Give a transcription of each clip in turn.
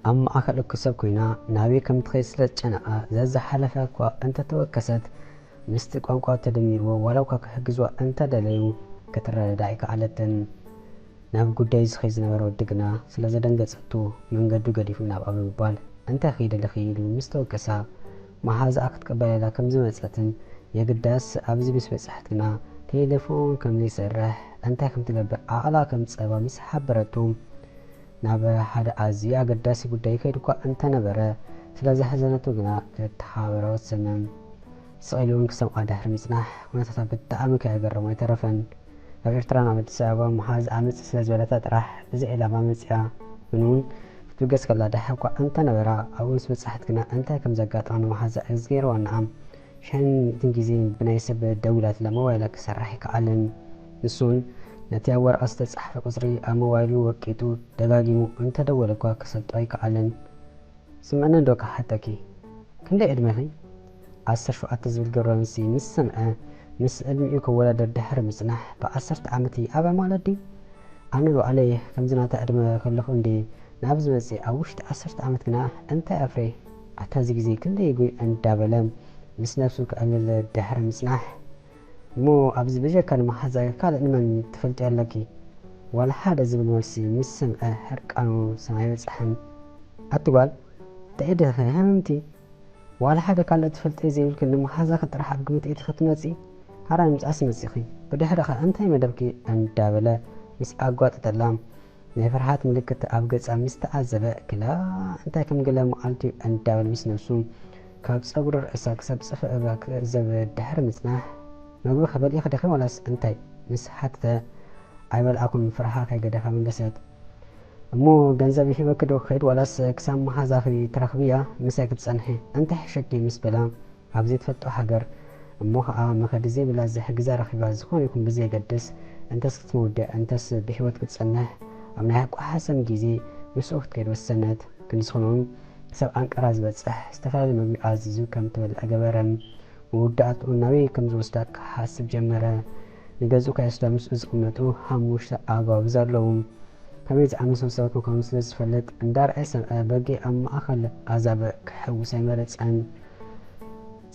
ኣብ ማእከል እኩብ ሰብ ኮይና ናበይ ከም ትኸይድ ስለ ዝጨነቓ፣ ዘዝሓለፈ እኳ እንተተወከሰት፣ ምስቲ ቋንቋ ተደሚርዎ፣ ዋላ እኳ ክሕግዝዋ እንተደለዩ፣ ክትረዳዳእ ኣይከኣለትን። ናብ ጉዳዩ ዝኸይድ ዝነበረ ወዲ ግና ስለ ዘደንገጸቱ፣ መንገዱ ገዲፉ ናብኣ ብምባል፣ "እንታይ ኺደልኺ?" ኢሉ ምስ ተወከሳ፣ መሓዛኣ ክትቅበለላ ከም ዝመጸትን፣ የግዳስ ኣብዚ ምስ በጻሕት ግና ቴሌፎን ከም ዘይሰርሕ፣ እንታይ ከም ትገብር ዓቕላ ከም ዝጸባ ምስ ሓበረቱ፣ ናብ ሓደ ኣዝዩ ኣገዳሲ ጉዳይ ይኸይድ እኳ እንተነበረ፣ ስለ ዘሕዘነቱ ግና ክተሓባበራ ወሰነ። ስቕ ኢሉ እውን ክሰምዓ ድሕሪ ምጽናሕ፣ ኩነታታ ብጣዕሚ ከየገረሞ ኣይተረፈን። ካብ ኤርትራ ናብ ኣዲስ ኣበባ መሓዛኣ ምጽእ ስለ ዝበለታ ጥራሕ፣ እዚ ዕላማ መጺኣ። ግን እውን ክትብገስ ከላ ደሓ እኳ እንተነበራ፣ ኣብኡ ምስ በጻሕት ግና እንታይ ከም ዘጋጠማ ንመሓዛኣ ዝገይርዋ እነኣ። ሽሕን ሚእትን ግዜ ብናይ ሰብ ደዊላትላ ሞባይላ ክሰርሕ ኣይከኣለን። ንሱ እውን ነቲ ኣብ ወረቐት ዝተጻሕፈ ቁጽሪ ኣብ ሞባይሉ ወቂጡ ደጋጊሙ እንተደወለ እኳ ክሰልጦ ኣይከኣለን። ስምዕኒ እንዶ ክሓተኪ፣ ክንደይ ዕድመኺ? ዓሰርተ ሸውዓተ ዝብል ገብረ መልሲ ምስ ሰምዐ፣ ምስ ዕድሚኡ ክወዳደር ድሕሪ ምጽናሕ፣ "ብዓሰርተ ዓመት እየ ኣበይ ማለት ድዩ? ኣነ ባዕለይ ከምዚ ናታ ዕድመ ከለኹ እንድየ ናብዚ መጽየ፣ ኣብ ውሽጢ ዓሰርተ ዓመት ግና እንታይ ኣፍርየ? ኣታ እዚ ግዜ ክንደይ ይጉይ?" እንዳበለ ምስ ነብሱ ክዕልል ድሕሪ ምጽናሕ፣ "እሞ ኣብዚ ብጀካ ንመሓዛይ ካልእ ንመን ትፈልጥዮ ኣለኪ?" ዋላ ሓደ ዝብል መልሲ ምስ ሰምዐ፣ ሕርቃኑ ሰማይ በጽሐ። "ኣቲ ጓል፣ እንታይ ኢድኺ ሃምቲ? ዋላ ሓደ ካልእ ትፈልጥዮ ዘይብልኪ ንመሓዛኺ ጥራሕ ኣብ ግምት ኢኺ ክትመጺ? ሓራይ ምምጻእሲ መጺኺ? ብድሕሪኸ እንታይ መደብኪ?" እንዳበለ ምስ ኣጓጠጠላ፣ ናይ ፍርሃት ምልክት ኣብ ገጻ ምስ ተዓዘበ፣ "ክላ እንታይ ከም ገለ መዓልቲ እዩ?" እንዳበለ ምስ ነብሱ፣ ካብ ጸጉሪ ርእሳ ክሳብ ጽፍሪ እግራ ክዕዘብ ድሕሪ ምጽናሕ፣ "መግቢ ክበልዒ ዲኺ ዋላስ እንታይ?" ምስ ሓተተ፣ "ኣይበልዓኩን" ፍርሃ ከይገደፋ መለሰት። "እሞ ገንዘብ ይህበኪ ዶ ክኸይድ ዋላስ ክሳብ መሓዛኺ ትረኽብያ ምሳይ ክትጸንሒ? እንታይ ሕሸኪ?" ምስ በላ፣ ኣብ ዘይትፈልጦ ሃገር እሞ ኸኣ መኸዲ ዘይብላ ዝሕግዛ ረኺባ፣ ዝኾነ ይኹን ብዘየገድስ፣ እንተስ ክትመውድእ እንተስ ብህይወት ክትጸንሕ፣ ኣብ ናይ ኣቋሓሰም ግዜ ምስኡ ክትከይድ ወሰነት። ክንዲ ዝኾነ እውን ክሳብ ኣንቀራ ዝበጽሕ ዝተፈላለየ መግቢ ኣዚዙ ከም ትበልዕ ገበረ። መወዳእትኡ ናበይ ከም ዝወስዳ ክሓስብ ጀመረ። ንገዝኡ ከይወስዳ ምስኡ ዝቕመጡ ሓሙሽተ ኣጓብዝ ኣለዉ። ከመይ ዝኣመሰሉ ሰባት ምዃኖም ስለ ዝፈልጥ፣ እንዳርኣየ ሰምዐ በጊዕ ኣብ ማእከል ኣዛብእ ክሕውስ ኣይመረጸን።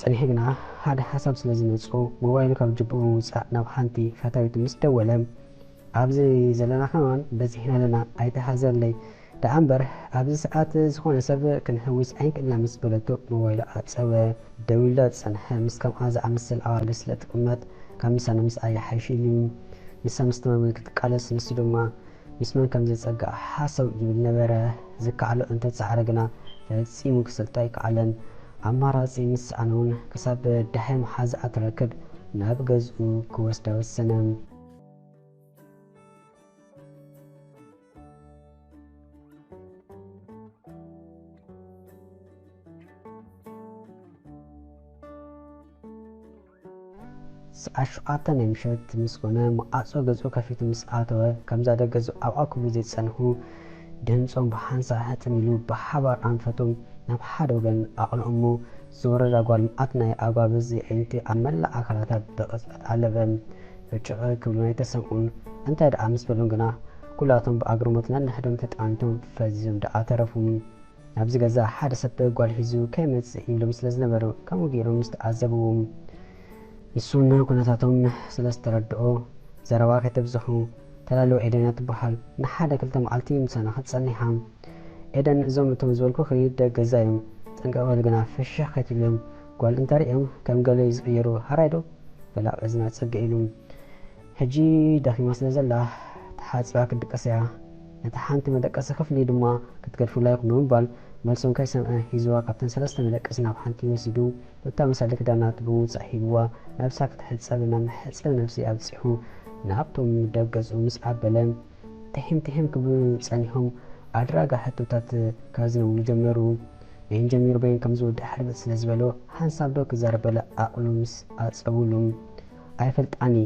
ጸኒሑ ግና ሓደ ሓሳብ ስለ ዝመጽኦ፣ ሞባይሉ ካብ ጅብኡ ብምውጻእ ናብ ሓንቲ ፈታዊቱ ምስ ደወለ፣ "ኣብዚ ዘለና ከማን በዚሕና ኣለና፣ ኣይትሓዘለይ። ደኣ እምበር፣ ኣብዚ ሰዓት ዝኾነ ሰብ ክንሕውስ ኣይንክእልና" ምስ በለቶ፣ ሞባይሉ ዓጸወ። ደዊሉላ ዝጸንሐ ምስ ከምኣ ዝኣመሰለ ኣዋልድ ስለ እትቕመጥ፣ ካብ ምሳና ምስኣ ይሓይሽ ኢሉ። ንሳ ምስቲ መግቢ ክትቃለስ፣ ንሱ ድማ ምስ መን ከም ዘጸግዓ ሓሰው ይብል ነበረ። ዝከኣሎ እንተጸዓረ ግና፣ ፈጺሙ ክሰልጦ ኣይከኣለን። ኣማራጺ ምስ ሰኣነ እውን፣ ክሳብ ደሃይ መሓዛኣ ትረክብ፣ ናብ ገዝኡ ክወስዳ ወሰነ። ሰዓት ሸውዓተ ናይ ምሸት ምስ ኮነ፣ መዓጾ ገዝኡ ከፊቱ ምስ ኣተወ፣ ከምዛ ደገ ዝኣውኣ ክብሉ ዘይጸንሑ ድምጾም ብሓንሳእ ሕጥም ኢሉ ብሓባር ኣንፈቶም ናብ ሓደ ወገን ኣቕንዑ እሞ፣ ዝወረዳ ጓል መዓት ናይ ኣጓብዝ የዒንቲ ኣብ መላእ ኣካላታ ብቕጽበት ኣለበ። ብጭቕ ክብሉ ኣይተሰምዑን። እንታይ ደኣ ምስ በሎም ግና፣ ኩላቶም ብኣግርሞት ነንሕዶም ተጠማሚቶም ፈዚዞም ደኣ ተረፉ። ኣብዚ ገዛ ሓደ ሰብ ጓል ሒዙ ከይመጽእ ይብሎም ስለ ዝነበሩ፣ ከምኡ ገይሮም ምስ ተዓዘብዎም፣ ንሱ እውን ኩነታቶም ስለ ዝተረድኦ፣ ዘረባ ከይተብዝሑ፣ ተላልዋ ኤደን እያ ትበሃል። ንሓደ ክልተ መዓልቲ ምሳና ክትጸንሕ እያ። ኤደን፣ እዞም እቶም ዝበልኩኺ ደቂ ገዛ እዮም። ጥንቅቕ በል ግና ፍሽኽ ከይትብሎም። ጓል እንተሪኦም ከም ገለ እዩ ዝቕየሩ። ሃራይ ዶ? በላ ኣብ እዝና ጸግዕ ኢሉ። ሕጂ ደኺማ ስለ ዘላ፣ ተሓጺባ ክትድቅስ እያ። ነታ ሓንቲ መደቀሲ ክፍሊ ድማ ክትገድፉላ ኢኹም ብምባል፣ መልሶም ከይሰምዐ ሒዝዋ ካብተን ሰለስተ መደቀሲ ናብ ሓንቲ ወሲዱ፣ እታ መሳሊ ክዳናት ብምውጻእ ሂብዋ፣ ነብሳ ክትሕጸብ ናብ መሕጸቢ ነብሲ ኣብጺሑ፣ ናብቶም ደገጹ ምስ ኣበለ፣ ትሒም ትሒም ክብሉ ጸኒሖም። ኣድራጋ ሕቶታት ከዝንብሉ ጀመሩ። በይን ጀሚሩ በይን ከም ዝውዳእ ሕርብጥ ስለ ዝበሎ፣ ሓንሳብ ዶ ክዛረብ በለ ዓቕሉ ምስ ኣጸውሉ፣ "ኣይፈልጣኒ፣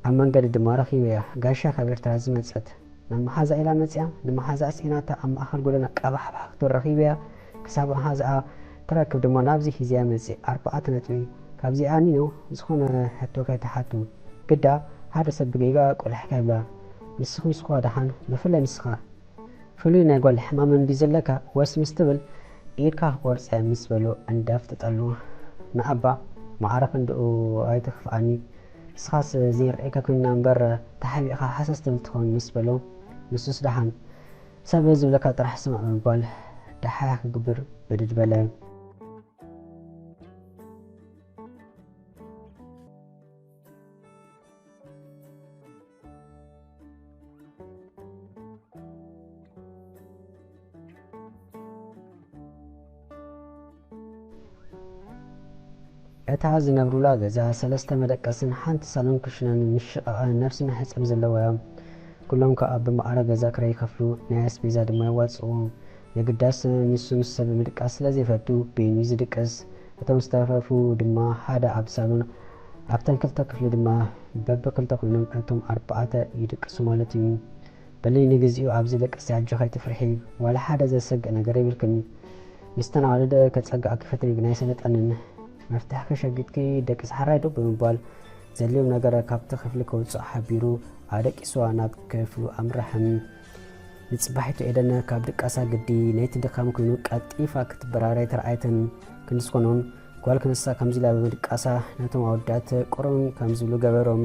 ኣብ መንገዲ ድማ ረኺበያ፣ ጋሻ ካብ ኤርትራ ዝመጸት ናብ መሓዛ ኢላ መጺኣ፣ ንመሓዛኣ ስኢናታ ኣብ ማእከል ጎደና ቀባሕባሕ ክትብል ረኺበያ፣ ክሳብ መሓዛኣ ትረክብ ድማ ናብዚ ሒዘያ መጺእ፣ ኣርባዕተ ነጥቢ፣ ካብዚኣ ኒኖ ዝኾነ ሕቶ ከይትሓቱ፣ ግዳ ሓደ ሰብ ብጌጋ ቆሊሕካ ይብላ፣ ንስኺ ንስኻ ደሓን፣ ብፍላይ ንስኻ፣ ፍሉይ ናይ ጓል ሕማም እንዲ ዘለካ ወስ ምስ ትብል ኢድካ ክቆርጸ ምስ በሎ እንዳፍጠጠሉ ንኣባ ማዕረ ክንድኡ ኣይትኽፍኣኒ፣ ንስኻስ ዘይርኤካ ኮይና እምበር ተሓቢእካ ሃሰስ ትብል ትኸውን ምስ በሎ ንሱስ ደሓን ሰብ ዝብለካ ጥራሕ ስማዕ ብምባል ደሓያ ክግብር ብድድ በለ። እታ ዝነብሩላ ገዛ ሰለስተ መደቀስን ሓንቲ ሳሎን ክሽነን ምሽቓቕ ነብሲ መሕጸቢ ዘለዋ እያ። ኩሎም ከኣ ብማዕረ ገዛ ክራይ ይኸፍሉ፣ ናይ ኣስቤዛ ድማ የዋጽእዎም። የግዳስ ንሱ ምስ ሰብ ምድቃስ ስለ ዘይፈቱ በይኑ እዩ ዝድቅስ። እቶም ዝተረፉ ድማ ሓደ ኣብ ሳሎን ኣብተን ክልተ ክፍሊ ድማ በብክልተ ኮይኖም እቶም ኣርባዕተ ይድቅሱ ማለት እዩ። በሊ ንግዚኡ ኣብዚ ደቅሲ ኣጆኺ ኣይትፍርሒ፣ ዋላ ሓደ ዘሰግእ ነገር የብልክን። ምስተን ኣዋልድ ከጸግኣኪ ፈቲነ ግን ኣይሰለጠንን። መፍትሕኺ ሸጊጥኪ ደቅሲ ሓራይ ዶ ብምባል ዘድልዮም ነገር ካብቲ ክፍሊ ከውጽእ ሓቢሩ ኣደቂስዋ ናብ ክፍሉ ኣምርሐ። ንጽባሒቱ ኤደን ካብ ድቃሳ ግዲ ነይቲ ድኻም ኮይኑ ቀልጢፋ ክትበራረ ኣይተረኣየትን። ክንዲ ዝኾኖን ጓል ክንሳ ከምዚ ኢላ ብምድቃሳ ነቶም ኣወዳት ቁሩም ከም ዝብሉ ገበሮም።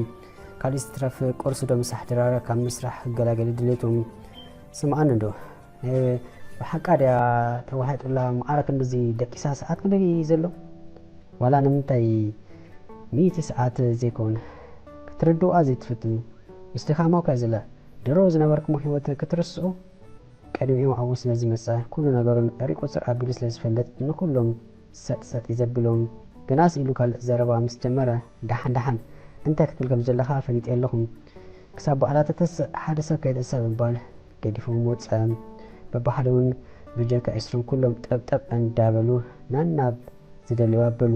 ካልእ ዝትረፍ ቁርሲ ዶ ምሳሕ ድራር ካብ ምስራሕ ክገላገል ድሌቱ። ስምዓኒ እንዶ፣ ናይ ብሓቃ ድያ ተዋሒጡላ ማዕረ ክንድዚ ደቂሳ ሰዓት ክንደይ ዘሎ? ዋላ ንምንታይ ሚእቲ ሰዓት ዘይኮን ክትርድዋ ዘይትፍትኑ? ምስ ድኻማ እኳ ዝለ ድሮ ዝነበርኩሞ ህይወት ክትርስዑ? ቅድሚኡ ኣብኡ ስለ ዝመጸ፣ ኩሉ ነገሩ ንዕሪ ቁጽር ኣቢሉ ስለ ዝፈልጥ፣ ንኹሎም ሰጥ ሰጥ እዩ ዘብሎም። ግናስ ኢሉ ካልእ ዘረባ ምስ ጀመረ፣ ደሓን ደሓን፣ እንታይ ክትብል ከም ዘለኻ ፈሊጠ ኣለኹ። ክሳብ በዓላ ተተስእ ሓደ ሰብ ከይትእሰር ብምባል ገዲፎም ወጸ። በብሓደ እውን ብጀካ ዒስራን ኩሎም ጠብጠብ እንዳበሉ ናናብ ዝደልዩ ኣበሉ።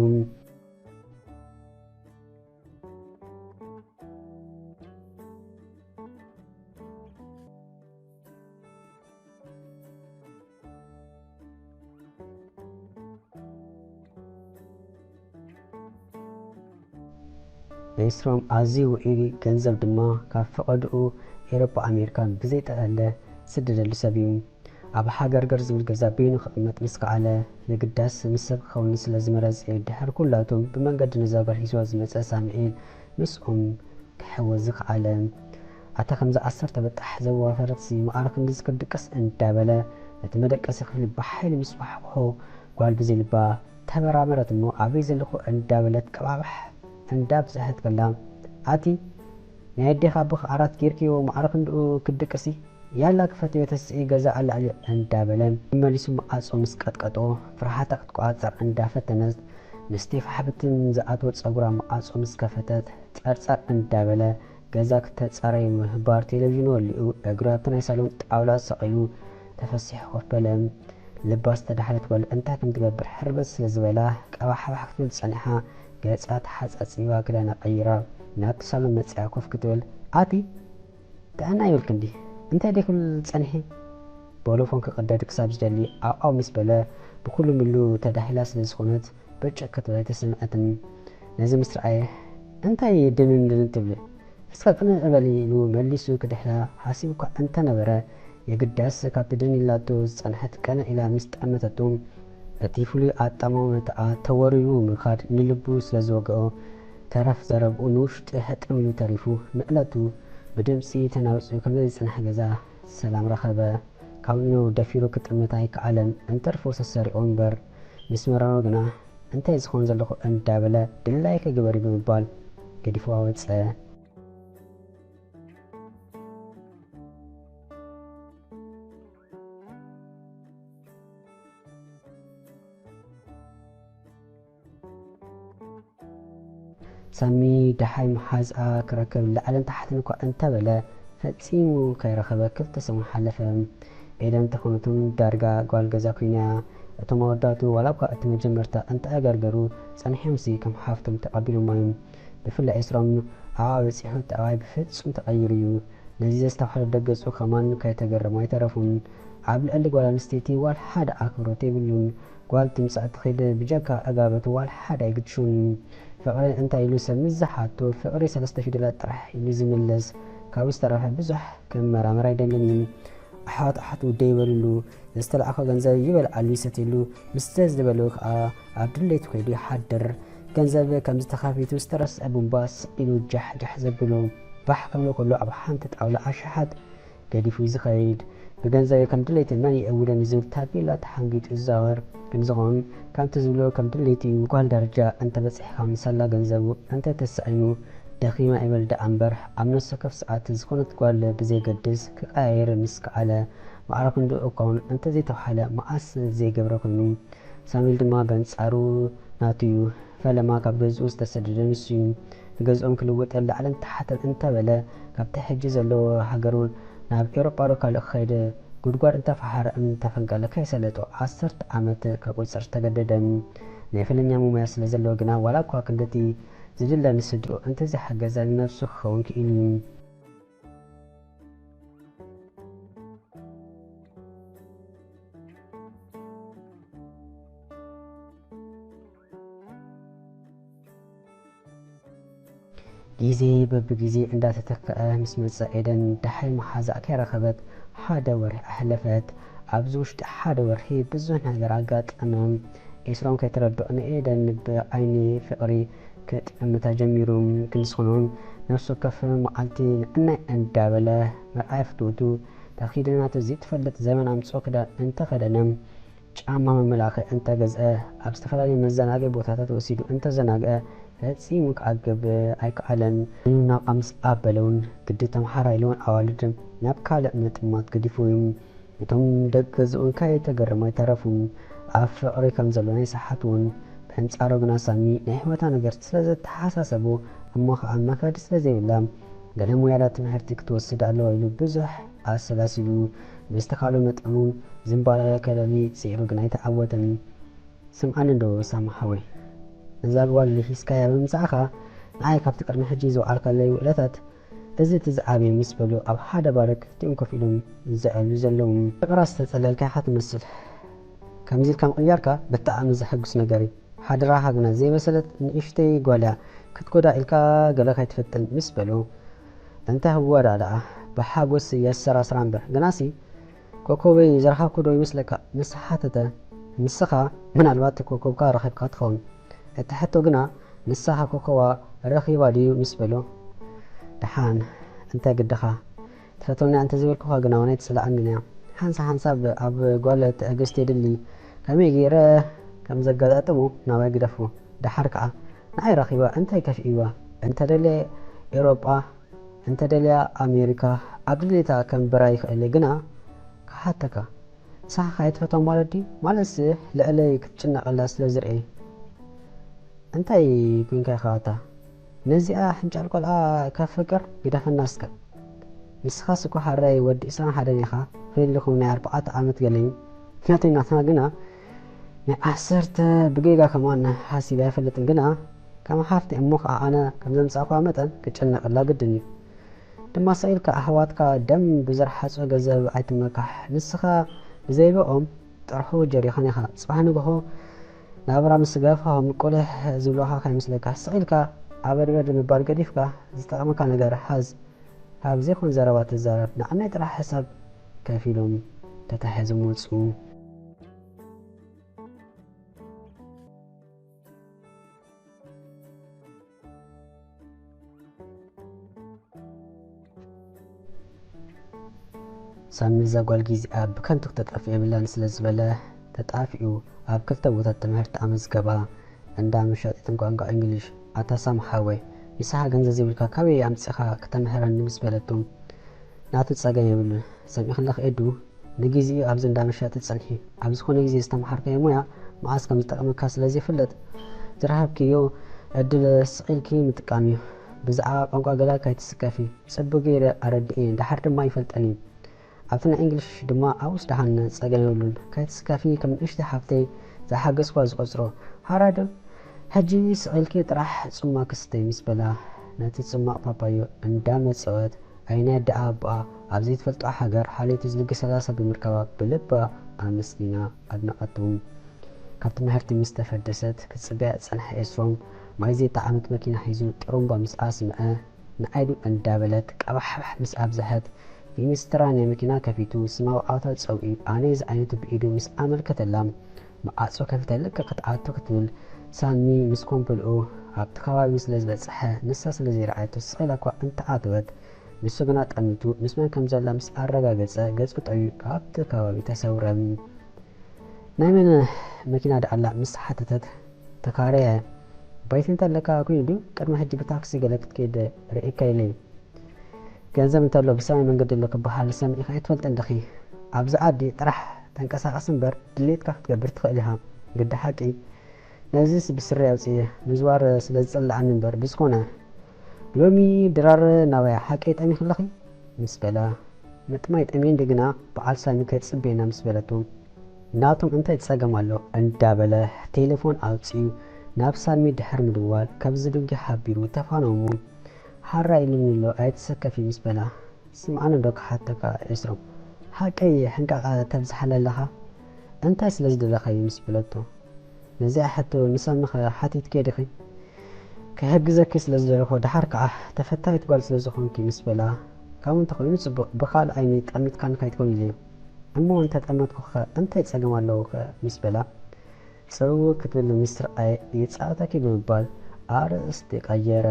ዒስራን ኣዝዩ ውዑይ ገንዘብ ድማ ካብ ፈቐድኡ ኤውሮጳ ኣሜሪካ ብዘይጠለለ ዝስደደሉ ሰብ እዩ። ኣብ ሃገርገር ዝብል ገዛ በይኑ ክቕመጥ ምስ ከኣለ፣ የግዳስ ምስ ሰብ ክኸውን ስለ ዝመረጸ፣ ድሕሪ ኩላቶም ብመንገዲ ነዛ ጓል ሒዝዋ ዝመጸ ሳሙኤል ምስኦም ክሕወስ ዝኸኣለ። ኣታ ከምዛ ዓሰርተ በጣሕ ዘዋፈረትሲ፣ መዓረ ክንድዚ ክትድቅስ እንዳበለ፣ ነቲ መደቀሲ ክፍሊ ብሓይሊ ምስ ወሓኾ፣ ጓል ብዘይ ልባ ተመራመረት እሞ፣ ኣበይ ዘለኹ እንዳበለት ቀባባሕ እንዳብዝሐት ከላ፣ ኣቲ ናይ ኣዴኻ ኣቦኻ ዓራት ጌርክዮ መዓረ ክንድኡ ክትድቅሲ? ያላ ክፈትዮ ተስኢ ገዛ ኣላዕሊ እንዳበለ መሊሱ መዓጾ ምስ ቀጥቀጦ፣ ፍርሃታ ክትቆጻጸር እንዳፈተነት፣ ምስቲ ፋሕብትን ዝኣትዎ ጸጉራ መዓጾ ምስ ከፈተት፣ ጸርጸር እንዳበለ ገዛ ክተጻረይ ምህባር ቴሌቪዥን ወሊዑ እግሩ ኣብቲ ናይ ሳሎን ጣውላ ሰቒሉ ተፈሲሑ ኮፍ በለ። ልባ ዝተዳሕለት ጓል እንታይ ከም ትገብር ሕርበት ስለ ዝበላ ቀባሕባሕ ክትብል ጸኒሓ፣ ገጻ ተሓጻጺባ ክዳና ቀይራ ናብቲ ሳሎን መጺኣ ኮፍ ክትብል፣ ኣቲ ጥዕና ይብልኪ እንዲ፣ እንታይ ደይ ክብል ጸኒሒ? ቦሎፎን ክቕደድ ክሳብ ዝደሊ ዓው ዓው ምስ በለ፣ ብኹሉ ምሉ ተዳሂላ ስለ ዝኾነት፣ ብጭቕ ክትብል ኣይተሰምዐትን። ነዚ ምስ ረኣየ፣ እንታይ ድንን ድንን ትብሊ? እስከ ቅንዕ በሊ ኢሉ መሊሱ ክድሕላ ሓሲቡ እኳ እንተነበረ፣ የግዳስ ካብቲ ድን ኢላቶ ዝጸንሐት ቅንዕ ኢላ ምስ ጠመተቶ፣ እቲ ፍሉይ ኣጠማምታኣ ተወሪሩ ምኻድ ንልቡ ስለ ዝወግኦ፣ ተረፍ ዘረብኡ ንውሽጢ ሕጥም ኢሉ ተሪፉ፣ ምእለቱ ብድምጺ ተናዊጹ ከም ዘይጸንሐ ገዛ ሰላም ረኸበ። ካብ ንኡ ደፊሩ ክጥምት ኣይከኣለን። እንተርፎ ሰሰሪቑ እምበር፣ ምስ መረሮ ግና፣ እንታይ ዝኸውን ዘለኹ እንዳበለ፣ ድላይኪ ግበሪ ብምባል ገዲፍዋ ወጸ። ሳሚ ደሓይ መሓዝኣ ክረክብ ላዕልን ታሕትን እኳ እንተበለ፣ ፈጺሙ ከይረኸበ ክልተ ሰሙን ሓለፈ። ኤደን ተኾነቶም ዳርጋ ጓል ገዛ ኮይና እያ። እቶም ኣወዳቱ ዋላ እኳ እቲ መጀመርታ እንተኣገርገሩ፣ ጸኒሖምሲ ከም ሓፍቶም ተቐቢሎማ እዮም። ብፍላይ ዒስራን ኣብኣ በጺሑ፣ እቲ ኣባይ ብፍጹም ተቐይሩ እዩ። ነዚ ዘስተብሃለ ደገጹ ከማን ከይተገረሙ ኣይተረፉን። ኣብ ልዕሊ ጓል ኣንስተይቲ ዋላ ሓደ ኣኽብሮት የብሉን። ጓል ትምጻእ ትኺድ፣ ብጀካ ዕጋበት ዋላ ሓደ ኣይግድሾን እዩ። ፍቕሪ እንታይ ኢሉ ሰብ ምስ ዝሓቶ፣ ፍቕሪ ሰለስተ ፊደላት ጥራሕ ኢሉ ዝምልስ። ካብኡ ዝተረፈ ብዙሕ ክመራመር ኣይደልን እዩ። ኣሕዋት ኣሕዋት ውደይ ይበልሉ። ዝተለኣኾ ገንዘብ ይበልዓሉ ይሰትየሉ። ምስ ዝበልዎ ከዓ ኣብ ድሌቱ ከይዱ ይሓድር። ገንዘብ ከም ዝተኻፊቱ ዝተረስዐ ቡምባ ስዒሉ ጃሕ ጃሕ ዘብሎ። ባሕ ከብሎ ከሎ ኣብ ሓንቲ ጣውላ ኣሽሓት ገዲፉ እዩ ዝኸይድ። ብገንዘብ ከም ድሌቲ መን ይእውደኒ ዝብል ታቤላ ተሓንጊጡ ይዛወር። ግን ዝኾን ከምቲ ዝብሎ ከም ድሌቲ እዩ። ጓል ደረጃ እንተበፂሕካ ምሳላ ገንዘቡ እንተተሳኢኑ ደኺማ ይበል ደኣ እምበር ኣብ ነፍሲ ወከፍ ሰዓት ዝኾነት ጓል ብዘየገድስ ክቀያየር ምስ ከኣለ ማዕረ ክንድኡ እኳውን እንተዘይተባህለ መዓስ ዘይገብረ ኮይኑ። ሳሚል ድማ በንጻሩ ናቱ እዩ። ፈለማ ካብ ገዝኡ ዝተሰደደ ንሱ እዩ። ንገዝኦም ክልውጥ ላዕልን ታሕትን እንተበለ ካብቲ ሕጂ ዘለዎ ሃገሩ ናብ ኤውሮጳ ዶ ካልእ ክኸይድ ጉድጓድ እንተፈሓረ እምኒ እንተፈንቀለ ከይሰለጦ ዓሰርተ ዓመት ከቁጽር ዝተገደደ። ናይ ፈለኛ ሙያ ስለ ዘለዎ ግና ዋላ እኳ ክንደቲ ዝድለ ንስድርኡ እንተዘይሓገዘ ንነብሱ ክኸውን ክኢሉ እዩ። ግዜ በብግዜ እንዳተተክአ ምስ መጸ ኤደን ደሓይ መሓዛኣ ከይረኸበት ሓደ ወርሒ ኣሕለፈት። ኣብዚ ውሽጢ ሓደ ወርሒ ብዙሕ ነገር ኣጋጠመ። ኤስሮም ከይተረድኦ ንኤደን ብዓይኒ ፍቕሪ ክጥምታ ጀሚሩ። ክንስኹኖም ነፍሲ ወከፍ መዓልቲ ንዕናይ እንዳበለ መርኣያ ፍትውቱ ተኺደ ናቱ ዘይትፈልጥ ዘመን ኣምጽኦ ክዳን እንተኸደነ ጫማ መመላኽዒ እንተገዝአ ኣብ ዝተፈላለዩ መዘናግዒ ቦታታት ወሲዱ እንተዘናግዐ ፈጺሙ ክዓግብ ኣይከኣለን። ናብኣ ምስ ኣበለውን ግዲ ተምሓራይ ኢልውን ኣዋልድ ናብ ካልእ ምጥማት ገዲፉ እዩ። እቶም ደቂ ገዝኡ ከይተገረሙ ኣይተረፉን። ኣብ ፍቕሪ ከም ዘሎ ናይ ሰሓትውን። ብኣንጻሩ ግና ሳሚ ናይ ህይወታ ነገር ስለ ዘተሓሳሰቦ እሞ ኸኣ መኸዲ ስለ ዘይብላ ገለ ሞያላ ትምህርቲ ክትወስድ ኣለዋ ኢሉ ብዙሕ ኣሰላሲሉ ብዝተኻእሎ መጠኑ ዝንባለ ከለሊ ስዒሩ ግና ኣይተዓወተን። ስምዓኒ እንዶ ሳሚ ሓወይ፣ ነዛ ጓል ሒዝካያ ብምምጻእኻ ንዓይ ካብቲ ቅድሚ ሕጂ ዝወዓልካለይ ውዕለታት እዚ እቲ ዝዓበየ ምስ በሉ ኣብ ሓደ ባር ክልቲኦም ኮፍ ኢሎም ዘዕልሉ ዘለዉ። ፍቕራ ዝተጸለልካ ኢኻ ትመስል። ከምዚ ኢልካ ምቕያርካ ብጣዕሚ ዘሐጉስ ነገር እዩ። ሓደራኻ ግና ዘይበሰለት ንእሽተይ ጓል እያ ክትጎዳ ኢልካ ገለ ከይትፈጥን ምስ በሉ እንተ ህወዳ ደኣ ብሓጎስ የሰራስራ እምበር ግናሲ ኮኮበይ ዝረኸብኩ ዶ ይመስለካ? ምስ ሓተተ፣ ንስኻ ምናልባት ኮኮብካ ረኺብካ ትኸውን። እቲ ሕቶ ግና፣ ንስኻ ኮኮባ ረኺባ ድዩ? ምስ በሎ፣ ደሓን፣ እንታይ ግድኻ? ትፈትወኒ እንተ ዘይበልኩኻ ግና እውን ኣይትጽልኣንን እያ። ሓንሳ ሓንሳብ ኣብ ጓል ትዕግስቲ የድሊ። ከመይ ገይረ ከም ዘጋጣጥሞ ናባይ ግደፎ። ደሓር ከኣ፣ ንዓይ ረኺባ እንታይ ከፊእዋ? እንተ ደልየ ኤውሮጳ፣ እንተ ደልያ ኣሜሪካ ኣብ ድሌታ ከንብራ ይኽእል እየ፣ ግና ክሓተካ፣ ንስኻ ከኣ ኣይትፈትዋ ማለት ድዩ? ማለትሲ ልዕለይ ክትጭነቐላ ስለ ዝርእየ። እንታይ ኮይንካ ኢኻ ኣታ? ነዚኣ ሕንጫል ቆልዓ ከፍቅር ግደፈና እስከ። ንስኻስ እኮ ሓራይ ወዲ ዕስራን ሓደን ኢኻ፣ ፈሊልኩም ናይ ኣርባዕተ ዓመት ገለ እዩ። ናተይ ናትና ግና ናይ ዓሰርተ ብጌጋ ከማን ሓሲበ ኣይፈልጥን፣ ግና ከም ሓፍቲ እሞ ኸዓ ኣነ ከም ዘምጻእኩዋ መጠን ክጨነቐላ ግድን እዩ። ድማ ስቕ ኢልካ ኣሕዋትካ ደም ብዝረሓጾ ገንዘብ ኣይትመካሕ። ንስኻ ብዘይብኦም ጥርሑ ጀሪኻን ኢኻ። ጽባሕ ንግሆ ናብራ ምስ ገፋ ምቁልሕ ዝብሉኻ ከይመስለካ። ስቕ ኢልካ ኣበድበድ ምባል ገዲፍካ ዝጠቕመካ ነገር ሓዝ። ካብ ዘይኮን ዘረባ ትዛረብ። ንዓናይ ጥራሕ ሕሳብ ከፊሎም ተታሒዞም ወጹ። ሳሚ እዛ ጓል ጊዜኣ ብከንቱ ክተጠፍእ የብላን ስለ ዝበለ ተጣፊኡ ኣብ ክልተ ቦታ ትምህርቲ ኣመዝገባ። እንዳ መሻጢትን ቋንቋ እንግሊሽ። ኣታ ሳሚ ሓወይ፣ ንስኻ ገንዘብ ዘይብልካ ካበይ ኣምጺእኻ ክተምሕረኒ ምስ በለቶ ናቱ ጸገም የብሉን። ሰሚዕኽለኺ ኤዱ፣ ንግዜኡ ኣብዚ እንዳ መሻጢ ጽንሒ። ኣብ ዝኾነ ግዜ ዝተምሃርካዮ ሞያ መዓስ ከም ዝጠቕመካ ስለ ዘይፍለጥ ዝረኸብክዮ ዕድል ስቕ ኢልኪ ምጥቃም እዩ። ብዛዕባ ቋንቋ ገለ ከይትስከፊ፣ ጽቡቕ ገይረ ኣረድእየ፣ ደሓር ድማ ይፈልጠን እዩ። ኣብቲ ናይ እንግሊሽ ድማ ኣብኡስ ደሓን ጸገም የብሉን። ከይትስከፊ ከም ንእሽተይ ሓፍተይ ዝሓገዝኳ ዝቖጽሮ። ሓራይ ዶ? ሕጂ ስቕ ኢልኪ ጥራሕ ጽማቕ ክስተይ ምስ በላ ነቲ ጽማቕ ፓፓዮ እንዳመጸወት ኣይናይ ኣደኣ ኣቦኣ ኣብ ዘይትፈልጦ ሃገር ሓልዮት ዝልግሰላ ሰብ ብምርካባ ብልባ ኣመስጊና ኣድነቐቱ። ካብ ትምህርቲ ምስ ተፈደሰት ክጽበያ ዝጸንሐ ኤስሮም ማይ ዘይጠዓመት መኪና ሒዙ ጥሩምባ ምስ ኣስምዐ ንኣይዱ እንዳበለት ቀባሕባሕ ምስ ኣብዝሐት ፊኒስትራ ናይ መኪና ከፊቱ ስማዊ ኣውታ ጸውዒ ኣነይ ዝዓይነቱ ብኢዱ ምስ ኣመልከተላ፣ መዓጾ ከፊተ ልክዕ ክትኣቱ ክትብል ሳሚ ምስ ኮምፕልኡ ኣብቲ ከባቢ ስለ ዝበጽሐ ንሳ ስለ ዘይረኣየቶ ስቕ ኢላ እኳ እንተኣተወት፣ ንሱ ግና ጠሚቱ ምስ መን ከም ዘላ ምስ ኣረጋገጸ ገጹ ጠውዩ ካብቲ ከባቢ ተሰውረ። ናይ መን መኪና ደኣላ ምስ ሓተተት፣ ተካረየ። ባይት እንተለካ ኮይኑ ድዩ ቅድሚ ሕጂ ብታክሲ ገለ ክትከይድ ርእየካ ኢለ እዩ። ገንዘብ እንተሎ ብሰማይ መንገዲ ኣሎ ክበሃል ሰሚዕኺ ኣይትፈልጥን ዲኺ? ኣብዚ ዓዲ ጥራሕ ተንቀሳቐስ እምበር ድሌትካ ክትገብር ትኽእል ኢኻ። ግዲ ሓቂ ነዚስ ብስረይ ኣውፅየ ምዝዋር ስለ ዝፀልኣኒ እምበር ብዝኾነ ሎሚ ድራር ናባይ ሓቀይ ጠሚኺ ኣለኺ ምስ በላ ምጥማይ ጠምየ እንዲ ግና በዓል ሳሚ ከይፅበየና ምስ በለቱ ናቶም እንታይ ፀገም ኣሎ እንዳበለ ቴሌፎን ኣውፂኡ ናብ ሳሚ ድሕር ምድዋል ካብ ዝድንጊ ሓቢሩ ተፋነሙ። ሓራ ኢሉኒ ኣሎ ኣይትሰከፊ ምስ በላ ስምዓኒ ዶ ክሓተካ ኤስሮም ሓቀይ ሕንቃቓ ተብዝሓለ ኣለኻ እንታይ ስለ ዝደለኻዩ ምስ በለቶ ነዚኣ ሕቶ ንሳሚ ኸ ሓቲትኪ ዲኺ? ክሕግዘኪ ስለ ዝደለኹ ደሓር ከኣ ተፈታዊት ጓል ስለ ዝኾንኪ ምስ በላ ካብ እንተኾይኑ ጽቡቕ ብኻልእ ዓይኒ ጠሚትካኒ ከይትኮን ኢለ እሞ እንተጠመትኩ ኸ እንታይ ጸገም ኣለዎ ኸ ምስ በላ ጽውው ክትብል ምስ ረኣየ ይጻወተኪ ብምባል ኣርእስቲ ቀየረ።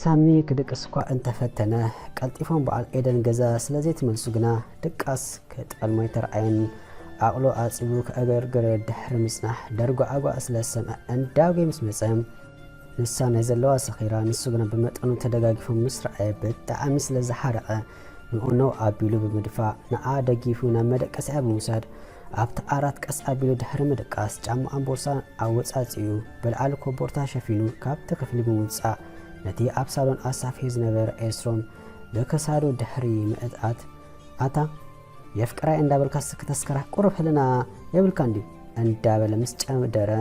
ሳሚ ክድቅስ እኳ እንተፈተነ፣ ቀልጢፎም በዓል ኤደን ገዛ ስለ ዘይትመልሱ ግና ድቃስ ክጠልሞ ኣይተርኣየን። ዓቕሉ ኣጺቡ ከእገርግር ድሕሪ ምጽናሕ፣ ደርጓዕጓዕ ስለ ዝሰምዐ እንዳጉየ ምስ መጸ፣ ንሳ ናይ ዘለዋ ሰኺራ፣ ንሱ ግና ብመጠኑ ተደጋጊፎም ምስ ረኣየ ብጣዕሚ ስለ ዝሓረቐ፣ ንኡ ነው ኣቢሉ ብምድፋእ፣ ንዓ ደጊፉ ናብ መደቀሲኣ ብምውሳድ፣ ኣብቲ ዓራት ቀስ ኣቢሉ ድሕሪ ምድቃስ ጫማኣን ቦርሳን ኣወጻጺኡ ብልዓሊ ኮቦርታ ሸፊኑ ካብቲ ክፍሊ ብምውጻእ ነቲ ኣብ ሳሎን ኣሳፍዮ ዝነበረ ኤስሮም ብክሳዱ ድሕሪ ምእታት ኣታ የፍቅራይ እንዳበልካ ስክ ተስከራ ቁሩብ ህልና የብልካ እንዲ እንዳበለ ምስ ጨደረ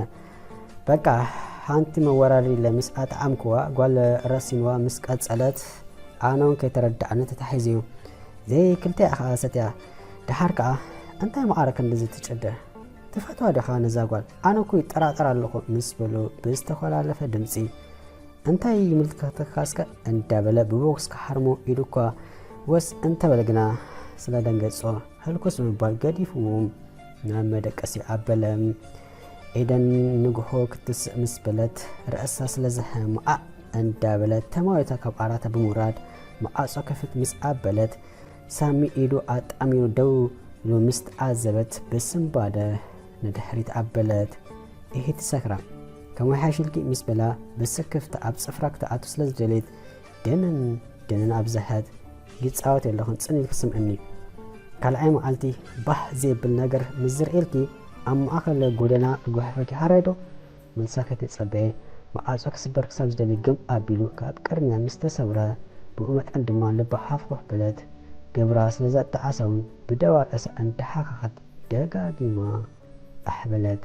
በቃ ሓንቲ መወራሪ ኢለ ምስ ኣጥዓምክዋ ጓል ረሲንዋ ምስ ቀጸለት ኣነ እውን ከይተረድኣኒ ተታሒዙ እዩ። ዘይ ክልቲኣ ኸዓ ሰትያ። ደሓር ከኣ እንታይ መዓረ ክንድዚ ትጭደ? ትፈትዋ ዲኻ ነዛ ጓል? ኣነ እኮ ይጠራጠር ኣለኹ ምስ በሉ ብዝተኾላለፈ ድምጺ እንታይ ይምልከተካ እስከ እንዳበለ ብቦክስ ክሓርሞ ኢዱ እኳ ወስ እንተበለ ግና ስለ ደንገጾ ህልኩስ ብምባል ገዲፍዎም ናብ መደቀሲ ኣበለ። ኤደን ንግሆ ክትስእ ምስ በለት ርእሳ ስለ ዘሐምኣ እንዳበለት ተማዊታ ካብ ዓራታ ብምውራድ መዓጾ ክፍት ምስ ኣበለት ሳሚ ኢዱ ኣጣሚሩ ደው ኢሉ ምስ ተዓዘበት ብስንባደ ንድሕሪት ኣበለት። ኢሂ ትሰክራ ከም ወሓሽልኪ ምስ በላ ብስክፍታ ኣብ ጽፍራ ክትኣቱ ስለ ዝደለየት ደንን ደንን ኣብዝሐት። ይጻወት የለኹን ጽን ኢልኪ ስምዕኒ። ካልኣይ መዓልቲ ባህ ዘይብል ነገር ምስ ዝርእየልኪ ኣብ ማእከል ጎደና ክጓሕፈኪ ሃራይ ዶ? መልሳ ከይተጸበየ መዓጾ ክስበር ክሳብ ዝደሊ ግም ኣቢሉ ካብ ቅድሚያ ምስ ተሰውረ ብኡ መጠን ድማ ልባ ሃፍኾፍ በለት። ግብራ ስለ ዘጣዓሳ እውን ብደዋ ርእሳ እንዳሓኸኸት ደጋጊማ ኣሕ በለት።